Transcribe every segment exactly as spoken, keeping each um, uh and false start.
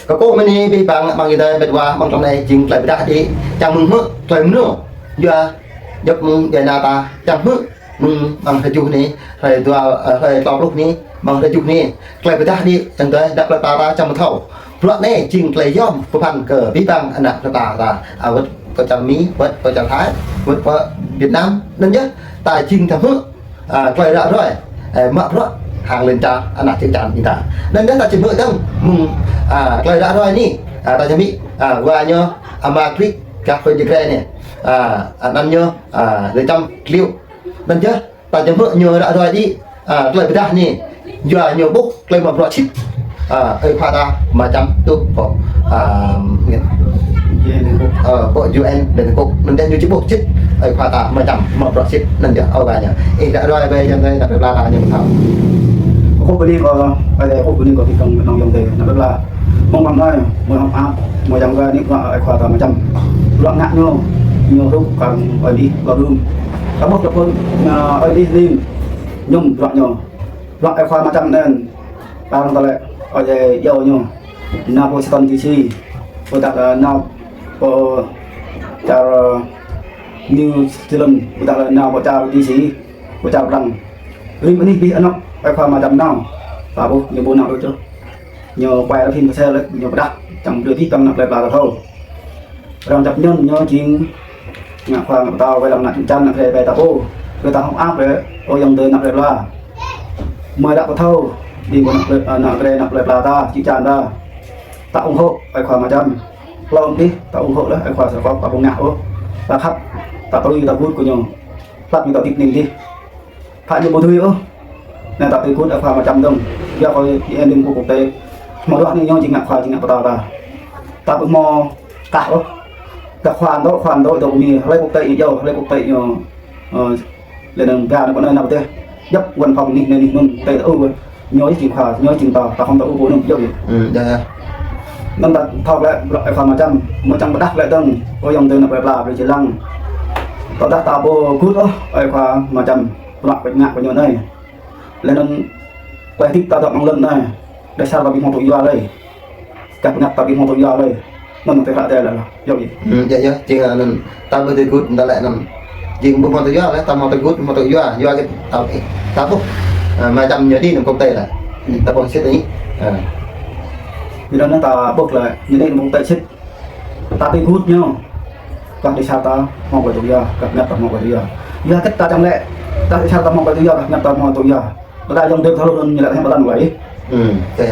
Kâo kơkuh mơ̆n ni abih bang amăng adai met wa amăng tơlơi anai jing tơlơi pơdah đĭ, čang mơ̆ng hmư̆ tơlơi mơnŭ. Yua, djŏp mơ̆ng djuai ania ta, čang hmư̆ mơ̆ng amăng hrơi tơjuh ni, hrơi dua, ơ, hrơi klâo pluh ni, amăng hrơi tơjuh ni. Tơlơi pơdah đĭ, čang tơlơi ană plơi pla ta čang pơthâo. Bruă anai jing tơlơi yom pơphan kơ abih bang ană plơi pla ta. Ơ, wơ̆t kơ čar Mi, wơ̆t kơ čar Thái, wơ̆t kơ Việt Nam. Anŭn yơh, ta jing ta hmư̆, ơ, tơlơi ră ruai, ơ, mă bruă hăng lŏn čar ană čư̆ čan ƀing ta. Anŭn yơh ta či hmư̆ dơ̆ng mơ̆ng, ơ, tơlơi ră ruai ni, ơ, ta či hmư̆, ơ, wa ñu Ama Krik gah Huêng Jơgre ni. Ơ, anăn ñu, ơ, Lê Čăm Kliu. Anŭn yơh, ta či hmư̆ ñu ră ruai đĭ, ơ, tơlơi pơdah ni, yua ñu ƀuh tơlơi mă bruă sĭt, ơ, ơi khua ta Ama Čăm tŭ pơ, ơ, ơ, pơ U N Liên Hợp Quốc. Anŭn yơh ñu či ƀuh sĭt, ơi khua ta Ama Čăm mă bruă sĭt, anŭn yơh ơ wa ñu. Ih ră ruai wai yơh anai, ană plơi pla ta ñu thâo. Kâo kơkuh bơni kơ, ơ, kâo kơkuh bơni kơ abih bang ană ayŏng adơi, ană plơi pla. Mơ̆ng mlam anai, mơ̆ng hơ̆k mơak, mơ̆ng čang kơ ni bruă ơi khua ta Ama Čăm. Bruă ngă ñu, ñu hrup kar ơi adih, kar đưm. Kar ƀuh kơ pô, ơ, ơi adih ling, ñum bruă ñu. Bruă ơi khua Ama Čăm anŭn, arăng tơlơi, ơi adih iâu ñu. Nao pơ Washington D C, pơdah, ơ, nao pơ čar, ơ, New Zealand, pơdah nao pơ čar D C, pơ čar Prăng. Rĭm anih abih anŏ ơi khua Ama Čăm nao. Ta ƀuh ñu ƀu nao đôč ôh. Ñu quay ra phim kơ se lĕ, ñu pơdah čang brơi abih bang ană plơi pla ta thâo. Arăng čăp ñŭn ñu jing ngă khua ngă pơtao wai lăng ană čư̆ čan ană Hrĕ ƀai ta pô. Kơ ta hơ̆k mơak lĕ, ơ ayŏng adơi ană plơi pla. Mơi đăo pơthâo, ƀing ană plơi, ană Hrĕ ană plơi pla ta, čư̆ čan ta. Ta ủng hộ ơi khua Ama Čăm. Hlâo adih, ta ủng hộ lĕ ơi khua Sơkŏp, ta ƀu ngă ôh. Ta khăp, ta tui, ta gưt kơ ñu. Hlăk ñu ta tĭp ning adih. Phă ñu ƀu dưi ôh. Anai ta tui gưt ơi khua Ama Čăm dơ̆ng. Yua kơ ih ƀing kơ kơkuh tê. Mă bruă anai ñu jing ngă khua, jing ngă pơtao ta. Ta ƀu hmâo kah ôh. Kơ khua dŏ, khua dŏ, dŏ Mi, hlơi kơkuh tê ñu iâu, hlơi kơkuh tê ñu, ơ, lĕ anŭn ba anŭn pơ anai anŭn pơ adih. Djŏp văn phòng anih anai anih anŭn, tê ta ư. Ñu jing khua, ñu jing pơtao, ta khŏm ta ư pô anŭn, djŏp yơh. Ư, djŏp yơh. Anŭn ta thâo lĕ, bruă ơi khua Ama Čăm, mơi čang pơdah lĕ dơ̆ng, ơ ayŏng adơi ană plơi pla, brơi či lăng. Tơdah ta ƀu gưt ôh, ơi khua Ama Čăm, bruă kơ ngă kơ ñu anai. Lĕ anŭn, klei hơdip ta dŏ amăng lŏn anai, đa sa ta ƀu hmâo tŭ yua lơi. Kah bơngăt ta ƀu hmâo tŭ yua lơi. Anŭn tơlơi hră Adai lĕ, yơh. Ư, yơh, yơh. Jing anŭn, ta ƀu tui gưt, ta lĕ anŭn. Jing ƀu hmâo tŭ yua lĕ, ta hmâo tui gưt, hmâo tŭ yua. Yua kơ ta, ơ, ta ƀuh. Ơ, Ama Čăm ñu đĭ anŭn kơkuh tê lĕ. Ư, ta ƀuh sĭt anai. Ơ. Yua anŭn ta ƀuh lĕ, ñu đĭ anŭn kơkuh tê sĭt. Ta tui gưt ñu. Kah đa sa ta hmâo tŭ yua, kah bơngăt ta hmâo tŭ yua. Yua kơ ta čang lĕ, kah đa sa ta hmâo tŭ yua, kah bơngăt ta hmâo tŭ yua. Tơdah ayŏng adơi thâo anŭn ñu lĕ hơ̆k mơak lăng wai. Ư, kơ.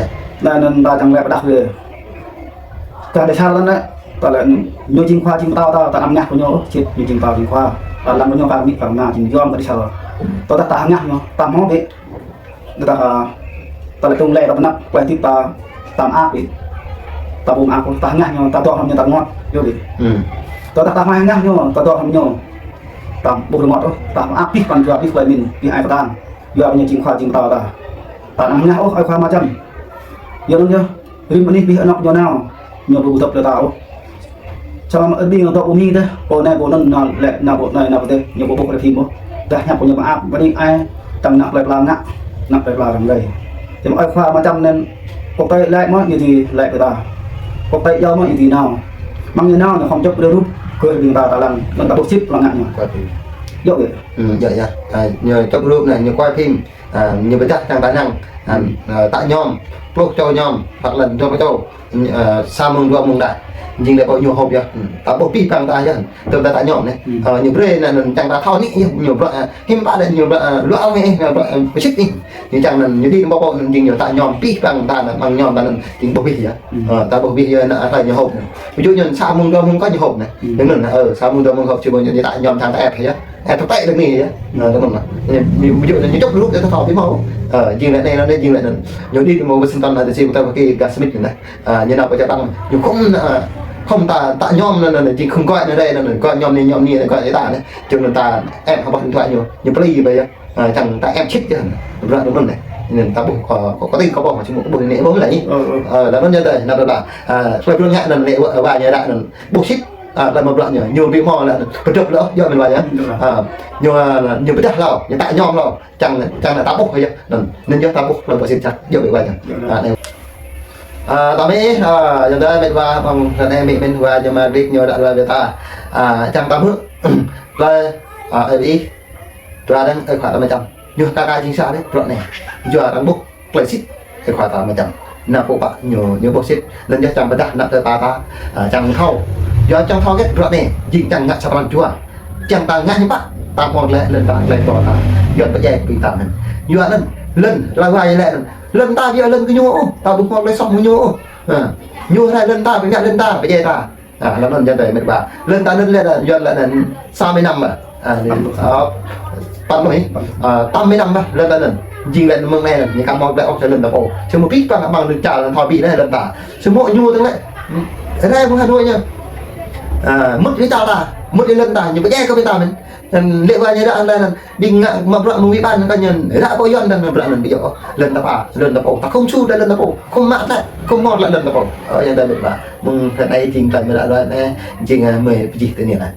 Anŭn, anŭn ta čang lĕ pơdah lĕ. Kah đa sa lăng lĕ, ta lĕ ñu jing khua jing pơtao ta, ta anăm hơngah kơ ñu, sĭt ñu jing pơtao jing khua. Ta lăng kơ ñu kar amĭ kar ama jing yom kơ đa sa. Tơdah ta hơngah ñu, ta hmâo ƀĕ. Tơdah, ơ, ta lĕ tŭ lĕ ta pơanăp, klei hơdip ta, ta mơak ƀĕ. Ta ƀu mơak ôh, ta hơngah ñu, ta dŏ hrŏm ñu ta rơngot, yơh ƀĕ. Ư. Tơdah ta hmâo hơngah ñu, ta dŏ hrŏm ñu. Ta ƀu rơngot ôh, ta mơak abih pran jua abih klei mĭn, abih ai pơtang. Yua kơ ñu jing khua jing pơtao ta. Ta anăm hơngah ôh, ơi khua Ama Čăm. Yua anŭn yơh. Rĭm anih abih anŏ ñu nao, ñu ƀu dŏ lĕ ta ôh. Samơ̆ ƀing dŏ pơ Mi tơ̆, pơ anai pơ anŭn nao lĕ nao pơ anai nao pơ adih, ñu ƀu ƀuh lĕ phim ôh. Tơdah hiăp kơ ñu mơak, ƀơi anai ai, čang ană plơi pla ngă, ană plơi pla răng lơi. Samơ̆ ơi khua Ama Čăm anŭn, kơkuh tê lĕ mơ̆ ñu dưi lĕ kơ ta. Kơkuh tê iâu mơ̆ ñu dưi nao. Mơ̆ng ñu nao, ñu khŏm djŏp rơrup, kơ ƀing ta ta lăng, anŭn ta ƀuh sĭt pơlăng ngă ñu. Yơh ƀĕ. Ư, yơh, yơh. Ơ, ñu djŏp rơrup anai, ñu quay phim. Ơ, ñu pơdah čang ta năng, ơ, ơ, ta ñom, pluh čô ñom, hoặc là dua pluh čô, ơ, sa mông dua mông đa. Jing lĕ pô ñu họp yơh. Ư, ta ƀuh abih bang ta yơh. Tơdah ta ñom anai. Ư. Ơ, ñu brơi anŭn, anŭn čang ta thâo anai yơh, ñu bruă, ơ, hiư̆m pă lĕ ñu bruă, ơ, luar anai, ñu bruă, ơ, pơsit anai. Ñu čang anŭn, ñu đĭ anŭn pô pô anŭn jing ñu ta ñom abih bang ta anŭn, mơ̆ng ñom ta anŭn, jing ƀuh abih yơh. Ư. Ơ, ta ƀuh abih yơh anŭn, ơ, ñu họp anai. Ví dụ ñu sa mông dua mông kơ ñu họp anai. Ư. Anŭn anŭn, ơ, sa mông dua mông họp či ƀuh ñu, ñu ta ñom čang ta ĕp yơh. Ơ, tơpă lĕ anai yơh. Ơ, tơmơ̆n mă. Ñu, ñu, ƀu djơ̆ ñu djŏp rơrup yơh ta thâo ƀiă mơ̆. Ơ, jing lĕ anai, anai, jing lĕ anŭn. Ñu đĭ mơ̆ng Washington, anai, ta či pơtô kơ gah Smith anai. Ơ, ñu nao pơ čar Prăng. Ñu khŏm, ơ, khŏm ta, ta ñom anŭn, anŭn, jing khŏm gọi anŭn rai, anŭn, gọi ñom anai, ñom anai, gọi ta anai. Čang anŭn ta ĕp hơbah điện thoại ñu. Ñu plơi ƀơi yơh. Ơ, čang ta ĕp sĭt yơh. Bruă anŭn anai. Anŭn ta ƀuh, ơ, kơ, kơ tĭng kơ ƀuh, či mă ƀuh anai ƀuh lĕ anai. Ơ, ơ. Ơ, lĕ mơ̆n yơh tơ̆, ană plơi pla. Ơ, plơi pla ngă anŭn lĕ wa, wa ñu đa anŭn. Ƀuh sĭt. Ơ, lĕ mă bruă ñu, ñu ƀu hmâo lĕ, pơdrŏp lĕ, yơh mơ̆n wa yơh. Ơ, ñu, ơ, ñu pơdah hlâo, ñu ta ñom hlâo, čang, čang ta ƀuh yơh. Anŭn, anŭn yơh ta ƀuh lĕ pơsit čăt, yơh ƀĕ wa yơh. Ơ, anai. Ơ, tơmĕ, ơ, yua dah mĕt wa, ƀơ̆ng ră anai mĕt mĕn wa, ñu mă dik ñu đă wa bĕ ta. Ơ, čang tơmĕ, wa, ơ, ơ, ih, wa đang, ơ, khua ta mă čăm. Ñu ta ka jing sa dih, bruă anai. Yua đang ƀuh, klei sĭt, ơ, khua ta mă čăm. Nă pô pă, ñu, ñu ƀuh sĭt, lŏn yua čang pơdah, nă tơ ta ta, ơ, čang thâo. Yua čang thâo kĕt, bruă anai, jing čang ngă sa pran jua. Čang ta ngă ñu pă, ta pơ̆ng lĕ, lŏn ta, klei pô ta. Yua pơdjai pơ̆ng ta mĕn. Yua lŏn, lŏn, la wa lĕ lŏn. Lŏn ta biă lŏn kơ ñu ôh, ta ƀu hmâo klei soh mơ̆ng ñu ôh. Ha. Ñu rai lŏn ta, pơñă lŏn ta, pơdjai ta. Ha, lŏn anŭn jăn dai mĕt wa. Lŏn ta anŭn lĕ, lŏn, lŏn anŭn sa mươi năm mă. Ha, lŏn, ơ, păn mơi, ơ, tám mươi năm mă, lŏn ta anŭn. Jing lŏn mơ̆ng anai, ñu ka hmâo klei ôh, lŏn ta pô. Samơ̆ pih păng ƀăng lŏn čar, lŏn thâo pih lĕ lŏn ta. Samơ̆ ñu tơ̆ng lĕ, rai mơ̆ng Hà Nội ñu. Ha, mŭt kơ čar ta, mŭt kơ lŏn ta, ñu pơdjai kơ pih ta mĕn. Anŭn lĕ wa ñu ră anŭn, anŭn, ƀing ngă mă bruă mơ̆ng ƀing ƀan kơ ñu, ră pô yuan anŭn mă bruă anŭn ƀu djơ̆. Lŏn ta pă, lŏn ta pô. Ta khŏm su dah lŏn ta pô. Khŏm mă tlaih, khŏm mơ̆ tlaih lŏn ta pô. Ơ, yua dah mĕt wa. Mơ̆ng ră anai jing tlaih mơ̆ ră anai, jing, ơ, mơi pơjih tơ anai.